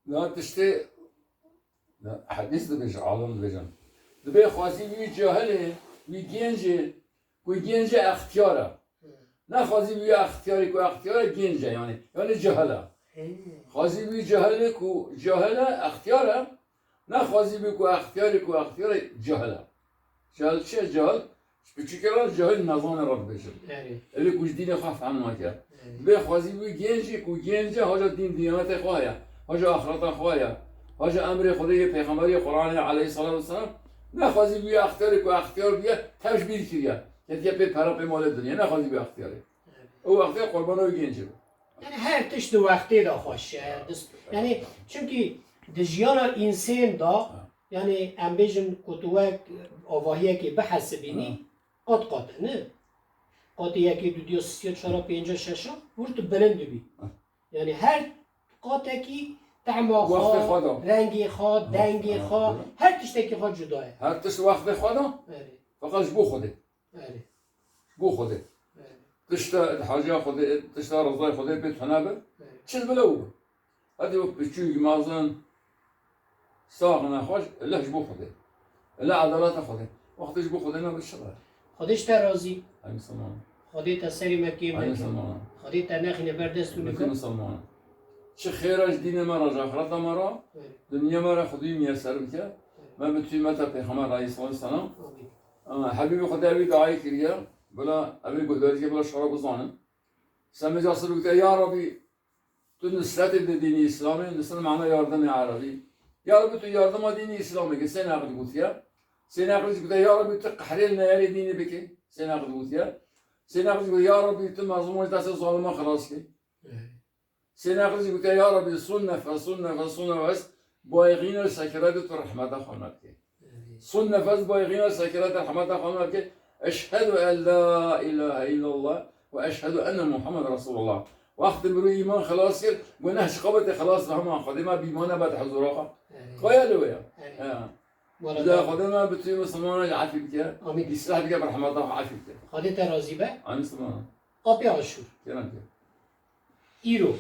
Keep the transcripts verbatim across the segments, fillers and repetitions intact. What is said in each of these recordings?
Na tiştê, na, hedîs dibêje, alim dibêjin. Dibê xwezî wî cahilê, wî gêncê, ku gêncê extiyar e. Nexwezî wî extiyarê ku extiyar e, gênc e, yanî, yanî cahil e. Xwezî wî cahilê ku cahil e, extiyar e. Nexwezî wî ku extiyarê ku extiyar e, cahil e. Cahil çi ye? Cahil, ji piçûkê re cahil nezane re dibêjin. Erê. Evê ku ji dînê xwe fehm nake. Erê. Dibê xwezî wî gêncî ku gênc e, haja dîn diyanetê xwe heye, haja axireta xwe heye, haja emrê Xwedê yê Pêxemberê Qur'anê aleyhisselatu vesselam. Nexwezî wî extiyarê ku extiyar bûye, tev ji bîr kiriye. Ketiye pê pera pê malê dinya. Nexwezî wî extiyarê. Erê. Ew extiyar qurbana wî gêncî bû. Yani her tişt di wextê de xweş e. Dis-, yani çünkü di jiyana însên de, Ha. yani em bêjin ku tu wek avahiyekê bihesibînî, Ha. qat qat e, ne? Qatê yekê, dudiya, sisiya, çara, pênca, şeşa, wir tu bilind dibî. Ha. Yani her qatekî tehma Wextê xwe, xwe de. rengê xwe, Ha. dengê Ha. xwe, her tiştekî xwe cuda ye. Her tişt wextê xwe de. Erê. Feqet ji bo Xwedê. Erê. Ji bo Xwedê. Erê. Tişta haciya Xwedê, tişta rizayê Xwedê pê tune be. Erê. Çi bile û be. Hadi wek piçûk, mezin, sax, nexweş, leh ji bo Xwedê. Leh edaleta Xwedê. Wextê ji bo Xwedê nabe çi be? Xwedê ji te razî. Ay misilman. Xwedê te serê me kêm Ay neke. misilman. Xwedê te nexîne ber dest û Bütün nika. misilman. Çi xêra ji dînê me re, ji axireta me re, Erê. dinya me re Xwedê miyeser bike. Erê. Me bi tûy me te Pêxember aleyhisselatu vesselam. Amîn. Ama Habîbê Xwedê evî duayê kiriye, bila evê guhdarî ke bila şara bizanin. Semê ca sir bikte, ya Rabî, tu nusretê de dînî Îslamê, nusret mana yardimê Erebî. Ya Rabî, tu yardima dînî Îslamê ke, sê neqid gotiye. Sê neqid jî gotiye, ya Rabî, tu qehrê li neyarê dînî bike, sê neqid gotiye. Sê neqid jî gotiye, ya Rabî, tu mezlûman ji destê zaliman xilas ke. Sê neqid jî gotiye, ya Rabî, sun nefes, sun nefes, sun nefes, bayixîne sekiretê tu rehmeta xwe me bike. Sun nefes bayixîne sekiretê rehmeta xwe me bike. Eşhedü en la ilahe illallah ve eşhedü enne Muhammed Resulullah. Wextê mirov îman xilas kir, guneh ji xwe bete xilas, rahman Xwedê me bîmane bete huzura xwe. Kaya li wê ya. He. Wala Bila da- Xwedê me bi tûyê misilmanan jî efî bike. Amîn. Îslah bike, bi rehmeta xwe efî bike. Xwedê te razî be. Amîn misilmanan. Apê Aşûr. Kêran kê. Îro,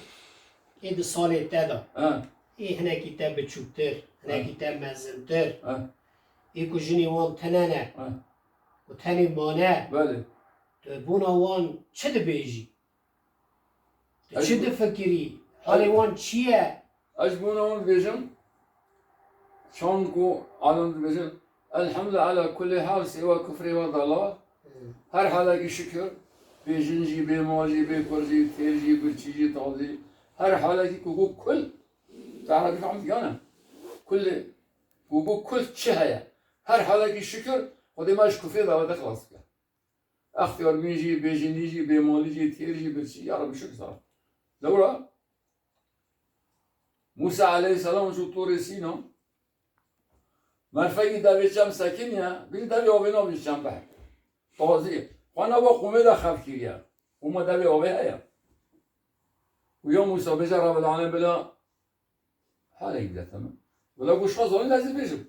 ê di salê te de, Ha. ê hinekî te biçûktir, hinekî Ha. te mezintir, Ha. ê ku jinê wan tine ne, Ha. ku tenê mane, Belê. tu bona wan çi dibêjî? Tu Ez çi bu- difikirî? Halê wan çi ye? Ez ji bona wan dibêjim, çawan ku alim dibêjin, Elhamdülillah ala kulli hal, sêwa kufrê ve dalal. Her halekî şikir, bê jin jî, bê mal jî, bê kur jî, têr jî, birçî jî, tazî jî, her halekî ku ku kul, te erebî fehm dikane? Kulli, ku ku kul çi heye? Her halekî şikir, Xwedê me ji kufrê davete xilas bike. Extiyar bîn jî, bê jinî jî, bê malî jî, têr jî, birçî, ya Rebî şikir sar. Lewra, Musa aleyhisselam çû Torê Sîna, merfekî devê çem sekiniye, bîn devê avê nabîn çem behek. Tazî. Xwe nava qûmê de xev kiriye. Qûma devê avê heye. Û ya Musa bêje Rebel Alem bila halek bidete min. Bila ku şa zanî ez ê bêjim.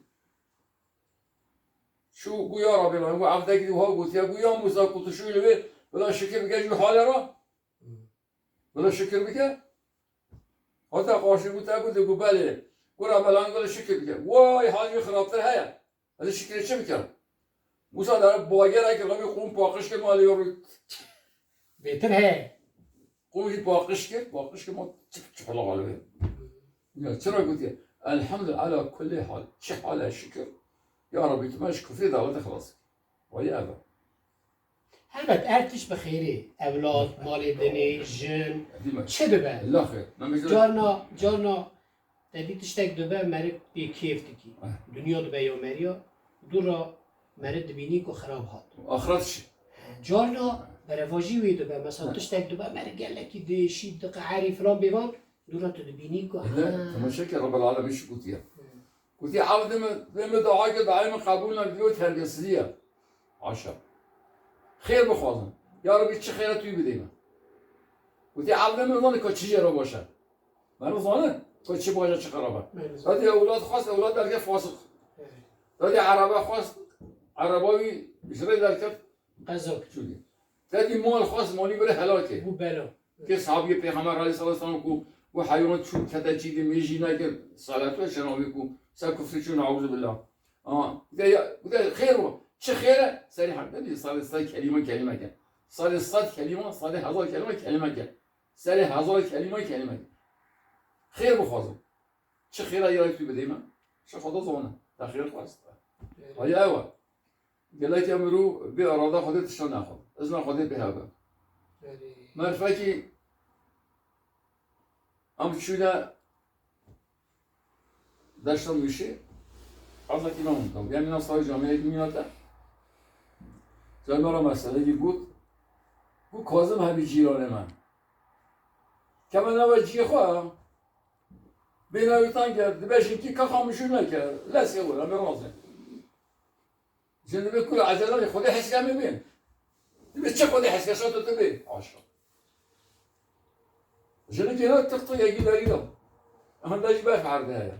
Çû gu ya Rebel Alem, gu evdekî wiha gotiye, gu ya Musa ku tu şû li wê, bila şikir bike ji wî halê re. Bila şikir bike. Hata qarşî gu te gu de gu belê. Gu Rebel Alem bila şikir bike. Way, halî wî xirabtir heye. Ez ê şikirê çi bikim? Musa dere bagerek rabî qûm paqij kir malê wî rû. Bêtir heye. Qûm jî paqij kir, paqij kir ma çi, çi hala halê wê. Ya çira gotiye? Elhamdülillah ala kulli hal. Çi hale şikir. Ya Rabî tu me ji kufrê dawete xilas kir. Wayî ev e. Helbet her tişt bi xêrê, ewlad, malê dinê, jin, Dîme. çi dibe? Ella xêr. Me mesela Carna, carna te dî tiştek dibe, meriv bê kêf dikî. Eh. Dinya dibe ya meriya, dû ra meriv dibînî ku xirab hat. Axiret çi? Carna berevajî wê dibe, mesela Eh. tiştek dibe, meriv gelekî diêşî, diqeherî filan bêvan, dû ra tu dibînî ku Hele, ha. temaşe ke Rabbel Alemin çi gotiye. Hı. Gotiye, "Evdê min, dê min dua kir, duayê min qebûl nebî, terbiyesizî ye." Haşa. Xêr bixwazin. Ya Rebî, çi xêre tu yî bidê min. Gotiye, "Evdê min zanî ku çi jê re baş e." Meriv zanî ku çi baş e, çi xerab e. Meriv zanî. Dadî ewlad xwest, ewlad derket fasiq. Evet. Dadî erebe xwest, ereba wî ji rê derket Qezo. Çûdî. Te dî mal xwest, malî bire helal kir. Bû bela. Kê sahabiyê Pêxember aleyhisselatu vesselam ku Ku heywan çû kete çî dî, mêjî nekir, salatu şenavî ku ser kufrî çû, neûzubillah. Ama, de ya, de xêr o. Çi xêr e? Serî hak dedi, salê sed kelîme kelîme ke. Salê sed kelîme, salê hezar kelîme kelîme ke. Serê hezar kelîme kelîme ke. Xêr bixwazim. Çi xêra ya tu bidê me? Çi Xweda zane. Te xêr xwest. Haya ew e. Gelek em mirû bê arada Xwedê tişta nexwe. Izna Xwedê pê hebe. Merfekî em çûne deşta Mûşê. Azakî me hûn tam. Yanî na sawî camiyekî mîna te. Car me ra meselekî got. Got Kazim hebî cîranê me. Keme nava ciyê xwe. Bêna wî tan ke dibe jinkî ka xamûşû neke. Lesê wir, em ê razê. Jin dibe kul ecelanê Xwedê heskeme bê. Dibe çi Xwedê heskesa tu tu bê. Aşa. Jinikê ne tık tık yekî derî da. Hinde jî berf erdê heye.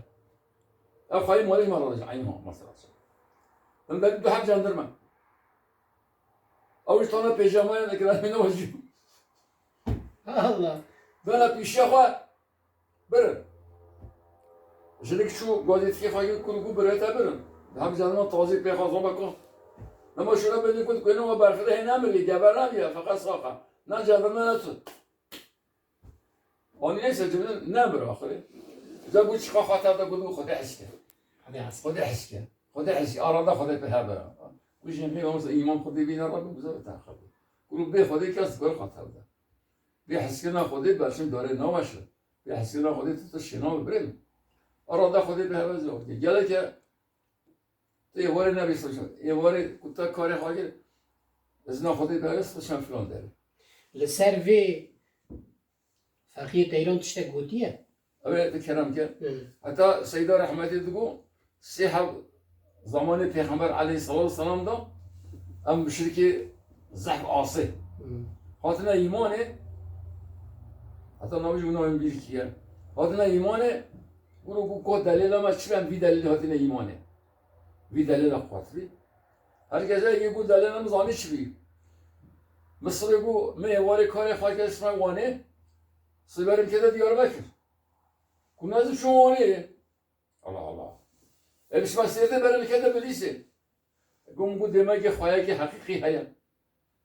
Ev xwayî malê me radic eynî ma mesela. Hinde du heb cendirme. Ew jî tane pêjamaya nekira min o jî. Allah. Bena pîşe xwe. Birin. Jinik çû gazî tikê xwe kir, kul û ku birê te birin. Hem canima tazî pê xwe zoma ku. Nema şuna bênî ku dikuyne we berfirê hê nemirî, geber namiye, feqet sax e. Na canima ne tu. Anî neyse cimine nemir axirê. Ze bu çiqa xwe tevde ku Xwedê his ke. Xwedê his ke. Xwedê his ke. Arada Xwedê pê hebe. Bu jin pê olsa îman Xwedê bîne Rabbim bize ve taxir. Kulu bê Xwedê kes ber xwe tevde. Bê heskirina Xwedê berçim darê naweşe. Bê heskirina Xwedê tu tu şêna bi birê min. Arada Xwedê bi heve zor. Geleke tu êvarê nebî sirçan. Êvarê ku te karê xwe kir, izna Xwedê bi heve sirçan filan derê. Li ser vê Feqiyê Teyran tiştek gotiye? Ew ê tu kerem ke. Hı. Heta Seyda Rehmetî digo, sê heb zamanê Pêxember aleyhissalatu vesselam da em muşrikê zehf asê. Hı. Hatine îmanê, heta navê jî navê bîr kiye. Hatine îmanê, guro ku ko delêla me çi ben vî delîlê hatine îmanê. Vî delêla quwet bî. Her kes yê ku delêla min zanî çi bî. Misirê ku me êvarê karê xwe kir sime Wanê, siberim kete Diyarbekir. Ku nezim çû Wanê. Allah Allah. E, bişma sêrde berim kete Bilîsê. Gum ku demekê xweyekê heqîqî heye.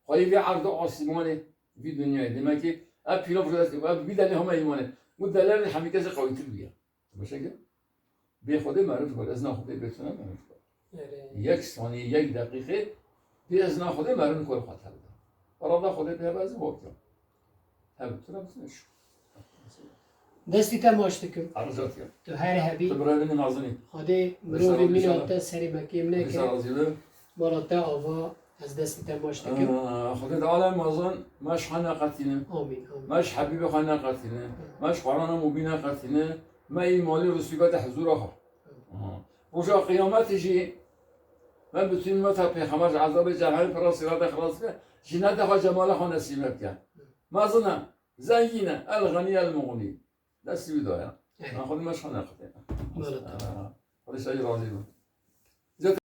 Xweyê vê erd û asîmanê, vî dinyayê. Demekê ev pîlav rûdestê, ev vî delê hema îmanê. Ku delê hemî kesê qewîtir bûye. Başa gel. Bê Xwedê merûf kir, ezna Xwedê bê tune merûf kir. Erê. Yek saniyê, yek deqîqê bê ezna Xwedê merûf kir xwe tevde. Arada Xwedê pê hebe ez ê wak kim. Hev tune bitune şu. Destî te maç dikim. Arıza dikim. Tu her hebî. Tu birayê min nazinî. Xwedê mirovê mîna te serê me kêm neke. Mala te ava ez destî te maç dikim. Aa, Xwedê Teala mazin me ji xwe neqetîne. Amîn, amîn. Me ji Hebîbê xwe neqetîne. Me ji Qur'ana Mubîn neqetîne. Me îmalî risûbete huzûra xwe. Aha. Roja qiyametê jî me bi tîmeta pêxember ji ezabê cehennemê pira sîrate xilas bike. Jinete xwe cemala xwe nesîbe bike. Mezin e, zengîn e, el-Xenî el-Muxnî. Destî wî daye. Evet. Ha, Xwedê me ji xwe neqetîne. Barakallah. Aa, Xwedê ji te razî be.